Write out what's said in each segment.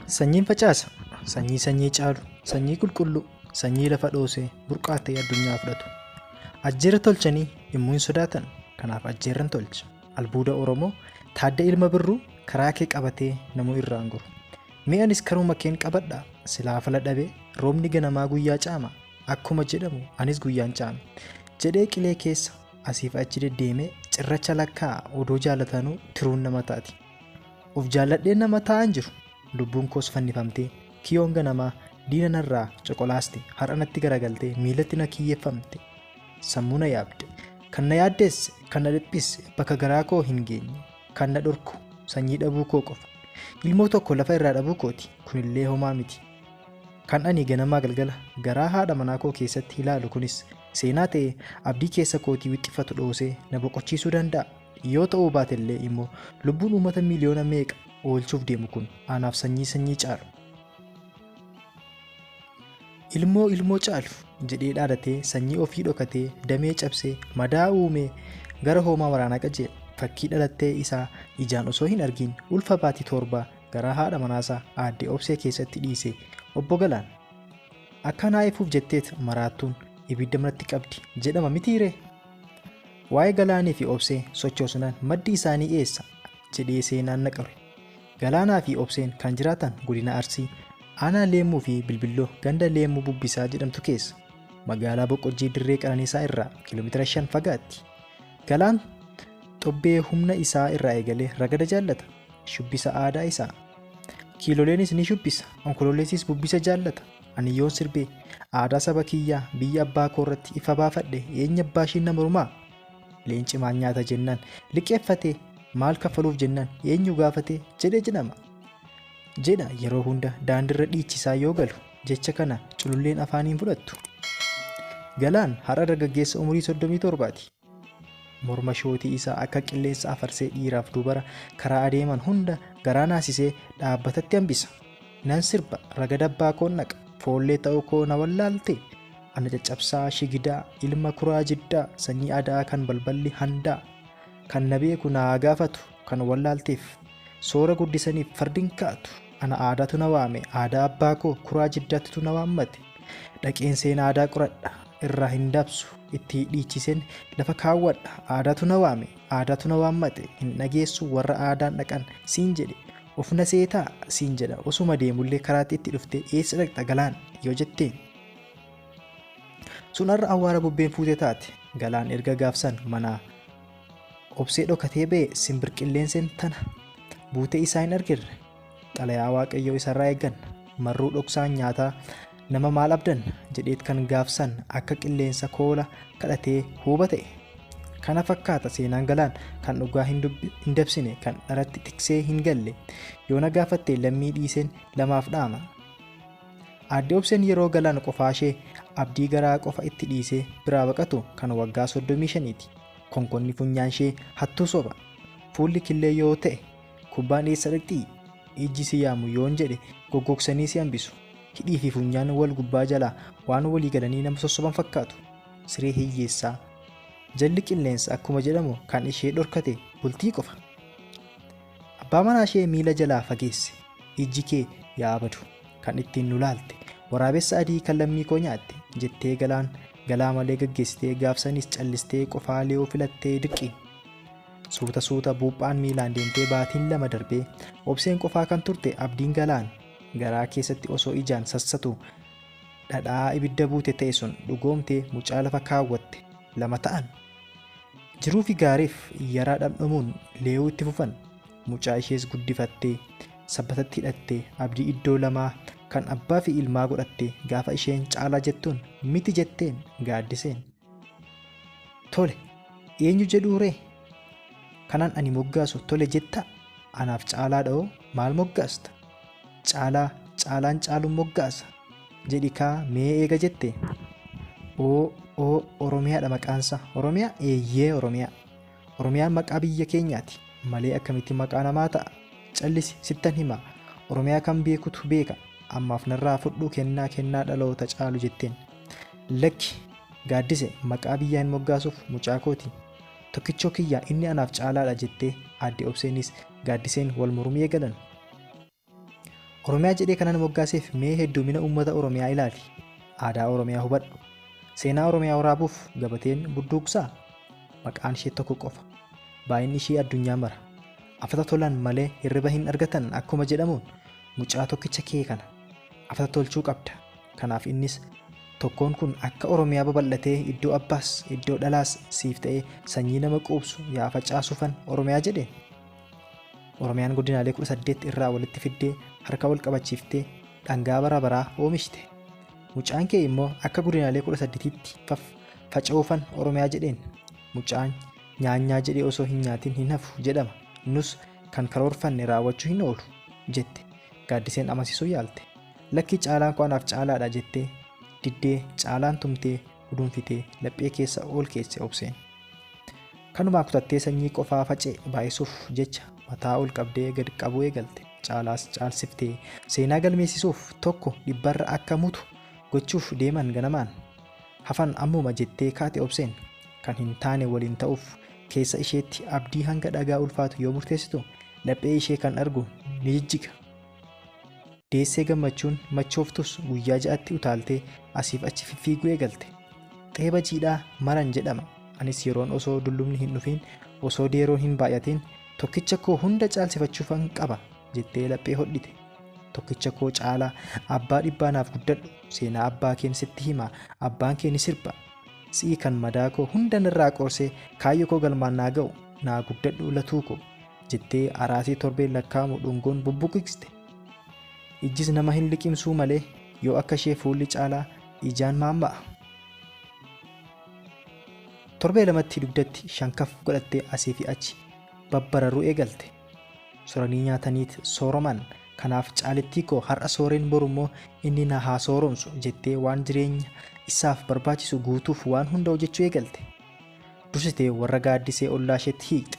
Sanyiin facaasa. Sanyii sanyii caalu, sanyii qulqulluu, sanyii lafa dhoosee burqaa ta'e addunyaa fudhatu. Ajjeera tolchanii yommuu hin sodaatan, kanaaf ajjeerran tolcha. Albuuda Oromoo Taadda Ilma Birruu karaa kee qabatee namuu irraan goru. Mee anis karuma keen qabadha, silaa fala dhabee roobni ganamaa guyyaa caama, akkuma jedhamu anis guyyaan caame. Jedhee qilee keessa asiif achi deddeemee cirracha lakkaa'a odoo jaalatanuu tiruun nama taati. Of jaalladheen nama taa'an jiru. Lubbuun koos fannifamtee kiyoon ganamaa diina narraa coqolaaste har'a natti garagaltee miilatti na kiyyeeffamte. Sammuu na yaabde. Kan na yaaddeesse, kan na dhiphisse, bakka garaa koo hin geenye, kan na dhorku sanyii dhabuu koo qofa. Ilmoo tokko lafa irraa dhabuu kooti, kunillee homaa miti. Kan ani ganamaa galgala garaa haadha manaa koo keessatti ilaalu kunis seenaa ta'ee abdii keessa kootii wixxifatu dhoosee na boqochiisuu danda'a. Yoo ta'uu baatellee immoo lubbuun uummata miiliyoona meeqa oolchuuf deemu kun anaaf sanyii sanyii caalu. Ilmoo ilmoo caalu jedhee dhaadatee sanyii ofii dhokatee damee cabsee madaa uumee gara hoomaa waraanaa qajeela. Fakkii dhalattee isaa ijaan osoo hin argin ulfa baatii 7 garaa haadha manaasaa aadde Obsee keessatti dhiise obbo Galaan. Akka naa ifuuf jetteet maraattuun ibidda manatti qabdi jedhama mitiiree? Waa'ee Galaanii fi Obsee sochoosnaan maddi isaanii eessa? jedhee seenaan na qabe. Galaanaa fi Obseen kan jiraatan godina Arsii, aanaa Leemmuu fi Bilbilloo ganda Leemmuu Bubbisaa jedhamtu keessa. Magaalaa Boqqojjii Dirree Qananiisaa irraa kiiloomeetira 5 fagaatti. Galaan xobbee humna isaa irraa eegalee ragada jaallata. Shubbisa aadaa isaa. Kiiloleenis ni shubbisa, onkololeessis bubbisa jaallata. Ani yoon sirbee aadaa saba kiyyaa biyya abbaa koorratti ifa baafadhe eenyu abbaa ishiin na mormaa? Leenci maal nyaata jennaan liqeeffatee, maal kaffaluuf jennaan eenyu gaafatee jedhee jedhama. Jedha yeroo hunda daandirra dhiichisaa yoo galu jecha kana cululleen afaaniin fudhattu. Galaan har'a dargaggeessa umurii 37ti. Morma shootii isaa akka qilleensa afarsee dhiiraaf dubara karaa adeeman hunda garaa naasisee dhaabbatatti hambisa. Nan sirba ragada abbaa koon dhaqa foollee ta'uu koo na wallaalte. Ana caccabsaa shigidaa ilma kuraa jiddaa sanyii adaa kan balballi handaa. Kan na beeku na haa gaafatu kan wallaalteef soora guddisaniif fardin kaatu. Ana aadaatu na waame aadaa abbaa koo kuraa jiddaattitu na waammate. Dhaqeen seenaa aadaa qoradha irraa hin dabsu itti dhiichiseen lafa kaawwadha aadaatu na waame aadaatu na waammate hin dhageessu warra aadaan dhaqan siin jedhe of na seetaa siin jedha osuma deemullee karaatti itti dhuftee eessa dhaqxa galaan yoo jetteen. Sun har'a awwaara bubbeen fuute taate galaan erga gaafsan manaa obsee dhokatee ba'e simbirqilleenseen tana buutee isaa hin argirre. Xalayaa Waaqayyoo isarraa eegganna. Marruu dhoksaan nyaataa nama maal abdanna jedheet kan gaafsan akka qilleensa koola kadhatee huuba ta'e. Kana fakkaata seenaan Galaan kan dhugaa hin dabsine kan dharatti tiksee hin galle. Yoo na gaafatte lammii dhiiseen lamaaf dhaama. Aadde Obseen yeroo Galaan qofaashee abdii garaa qofa itti dhiisee biraa baqatu kan waggaa 35ti. Konkonni funyaanshee hattuu soba. Fuulli killee yoo ta'e Kubbaan eessa dhaqxii? Ijji si yaamu yoon jedhe goggogsanii si hambisu. Hidhii fi funyaan wal gubbaa jalaa waan walii galanii nama sossoban fakkaatu. Siree hiyyeessaa. Jalli qilleensa akkuma jedhamu kan ishee dhorkate bultii qofa. Abbaa manaa ishee miila jalaa fageesse. Ijji kee yaa badu kan ittiin nu laalte. Waraabessa adii kan lammii koo nyaatte jettee galaan galaa malee gaggeessitee gaafsanis callistee qofaa le'uu filattee dirqiin. Suuta suuta buuphaan miilaan deemtee baatiin lama darbee Obseen qofaa kan turte Abdiin Galaan garaa keessatti osoo ijaan sassatu dhadhaa ibidda buute ta'e sun dhugoomtee mucaa lafa kaawwatte lama ta'an. Jiruufi gaariif yaraa dhamdhamuun lee'uu itti fufan. Mucaa ishees guddifattee sabbatatti hidhattee Abdii iddoo lamaa kan abbaafi ilmaa godhattee gaafa isheen Caalaa jettuun miti jetteen Gaaddiseen. Tole, eenyu jedhuu ree? Kanan ani moggaasu tole jettaa? Anaaf Caalaadha'oo maal moggaasta? Caalaa, Caalaan caalun moggaasa. Jedhi kaa mee eega jettee? Oo, oo, Oromiyaadha maqaansaa. Oromiyaa? Eeyyee Oromiyaa. Oromiyaan maqaa biyya keenyaati malee akkamitti maqaa namaa ta'a? Callisi sittan himaa. Oromiyaa kan beekutu beeka. Ammaaf narraa fudhu kennaa kennaa dhaloota caalu jetteen. Lakki, Gaaddise maqaa biyyaa hin moggaasuuf mucaa kooti. Tokkichoo kiyya inni anaaf caalaadha jettee aadde Obseenis Gaaddiseen wal mormii eegalan. Oromiyaa jedhee kanan moggaaseef mee hedduumina uummata Oromiyaa ilaali. Aadaa Oromiyaa hubadhu. Seenaa Oromiyaa waraabuuf gabateen budduuqsaa. Maqaan ishee tokko qofa. Baay'inni ishee addunyaa mara. Afata tolan malee hirriba hin argatan akkuma jedhamuun mucaa tokkicha kee kana afata tolchuu qabda. Kanaaf innis tokkoon kun akka Oromiyaa babal'atee iddoo abbaas iddoo dhalaas siif ta'ee sanyii nama quubsu yaa facaasuufan Oromiyaa jedhe. Oromiyaan godinaalee 18 irraa walitti fiddee harka wal qabachiiftee dhangaa bara baraa oomishte. Mucaan kee immoo akka godinaalee 18tti faca'uufan Oromiyaa jedheen. Mucaan nyaanyaa jedhee osoo hin nyaatin hin hafu jedhama. Nus kan karoorfanne raawwachuu hin oolu jette. Gaaddiseen amansiisuu yaalte. Lakki caalaan koo anaaf caalaadha jettee diddee caalaan tumtee guduunfitee laphee keessa ol keesse Obseen. Kanumaa kutattee sanyii qofaa faca'e baay'isuuf jecha mataa ol qabdee gad qabuu eegalte. Caalaas caalsiftee seenaa galmeessisuuf tokko dhibbarra akka mutu gochuuf deeman ganamaan. Hafan ammuma jettee kaate Obseen. Kan hin taane waliin ta'uuf keessa isheetti abdii hanga dhagaa ulfaatu yoo murteessitu laphee ishee kan argu ni jijjiga. Deessee gammachuun machooftus guyyaa ja'atti utaaltee asiif achi fiffiiguu eegalte. Xeeba jiidhaa maran jedhama. Anis yeroon osoo dullumni hin dhufin osoo deeroon hin baay'atin tokkicha koo hunda caalsifachuufan qaba jettee laphee hodhite. Tokkicha koo caalaa abbaa dhibbaa naaf guddadhu, seenaa abbaa keen sitti hima, abbaan kee ni sirba. Si'i kan madaa koo hunda narraa qorsee kaayyoo koo galmaan naa ga'u naa guddadhu latuu koo jettee araasii torbeen lakkaa'amu dhungoon bubbuqiste. Ijjis nama hin liqimsuu malee yoo akka ishee fuulli caalaa ijaan maamma'a. Torbee lamatti dugdatti shankaf godhattee asii fi achi babbararuu eegalte. Soranii nyaataniit sooroman. Kanaaf caalittii koo har'a sooreen borummoo inni na haa sooromsu jettee waan jireenya isaaf barbaachisu guutuuf waan hunda hojjechuu eegalte. Dursitee warra Gaaddisee ollaa isheetti hiiqxe.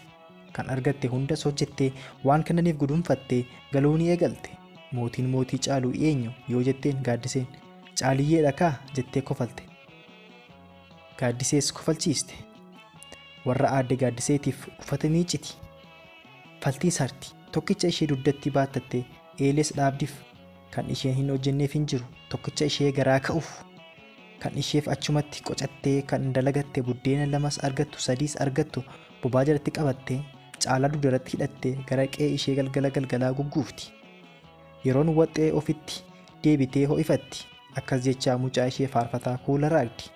Kan argatte hundas hojjettee waan kennaniif gudunfattee galuu ni eegalte. Mootiin mootii caalu eenyu yoo jetteen Gaaddiseen caaliyyeedha kaa jettee kofalte. Gaaddisees kofalchiiste. Warra aadde Gaaddiseetiif uffata miiciti. Faltii sarti tokkicha ishee dugdatti baattattee eelees dhaabdiif kan isheen hin hojjenneef hin jiru tokkicha ishee garaa ka'uuf kan isheef achumatti qocattee kan dalagatte buddeena lamas argattu sadiis argattu bobaa jalatti qabattee caalaa dugdarratti hidhattee gara qe'ee ishee galgala galgalaa gugguufti. Yeroon waxxee ofitti deebitee ho'ifatti akkas jechaa mucaa ishee faarfataa kuula raagdi.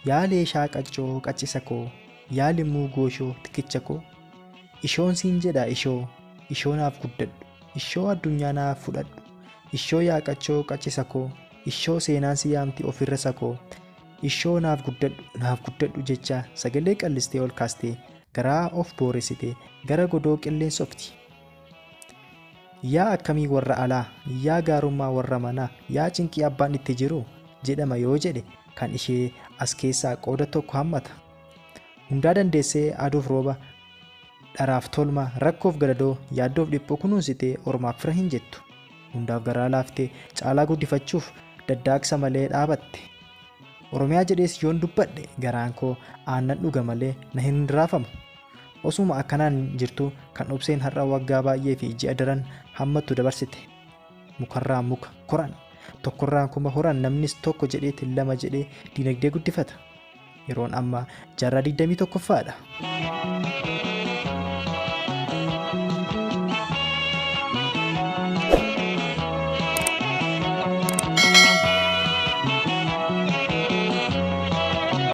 Yaa leeshaa qaccoo qaccisa koo, yaa limmuu gooshoo tikicha koo, ishoon siin jedha ishoo, ishoo naaf guddadhu, ishoo addunyaa naaf fudhadhu, ishoo yaa qaccoo qaccisa koo, ishoo seenaan si yaamti ofirra sakoo, ishoo naaf guddadhu, naaf guddadhu jechaa sagalee qallistee ol kaastee garaa of booressitee gara godoo qilleensofti. Yaa akkamii warra alaa, yaa gaarummaa warra manaa, yaa cinqii abbaan itti jiru jedhama yoo jedhe kan ishee as keessaa qooda tokko hammata. Hundaa dandeessee aduuf rooba, dharaaf tolma, rakkoof gadadoo, yaaddoof dhiphoo kunuunsitee ormaaf fira hin jettu. Hundaaf garaa laaftee caalaa guddifachuuf daddaaqsa malee dhaabatte. Oromiyaa jedhees yoon dubbadhe garaan koo aannan dhuga malee na hin raafamu. Osuma akkanaan jirtu kan Obseen har'a waggaa baay'ee fi ji'a daran hammattu dabarsite. Mukarraa muka koran, tokkorraa kuma horan, namnis tokko jedheeti lama jedhee dinagdee guddifata. Yeroon ammaa jaarraa 21ffaadha.